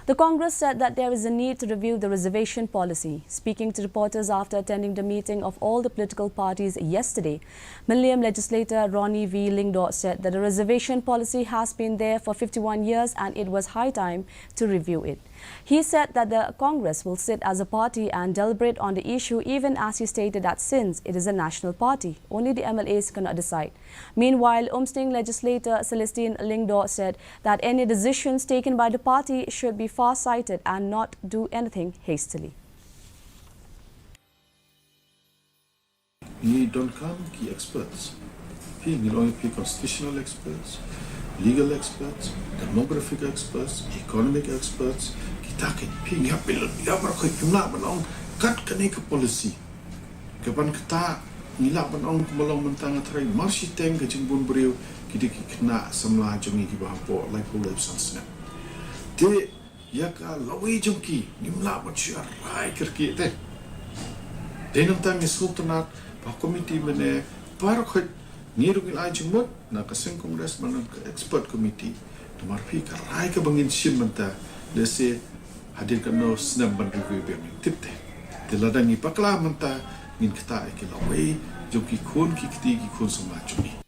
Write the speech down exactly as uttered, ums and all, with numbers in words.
The Congress said that there is a need to review the reservation policy. Speaking to reporters after attending the meeting of all the political parties yesterday, Mylliem legislator Ronnie V Lyngdoh said that the reservation policy has been there for fifty-one years and it was high time to review it. He said that the Congress will sit as a party and deliberate on the issue, even as he stated that since it is a national party, only the M L As cannot decide. Meanwhile, Umsning legislator Celestine Lyngdoh said that any decisions taken by the party should be far-sighted and not do anything hastily. Ngi donkam ki experts. Phi ngi long phi constitutional experts, legal experts, demographic experts, economic experts. Kita ki phi ngi hap pil ya bar khoi kim lah ban ong kat kane ka policy. Ka ban kata ngi lah ban ong kumba long mynta nga tharai mar shiteng ka jingbun briew ki dei ki khynnah samla jong ngi kiba hapoh laiphew laiphew san snem. Te ïa ka lawei jong ki ngim lah ban shu rai kyrkieh te. Te nangta ngi sngewtynnat ba komiti mynne baroh khoit ngi ruh ngi la ai jingmut na ka seng Congress bad na ka expert committee. Namar phi ka rai kaba ngin shim mynta lehse hadien katno snem ban review biang ngim tip te. Te lada ngi bakla mynta ngin ktah ïa ki lawei jong ki khun ki kti ki khun samla jong ngi.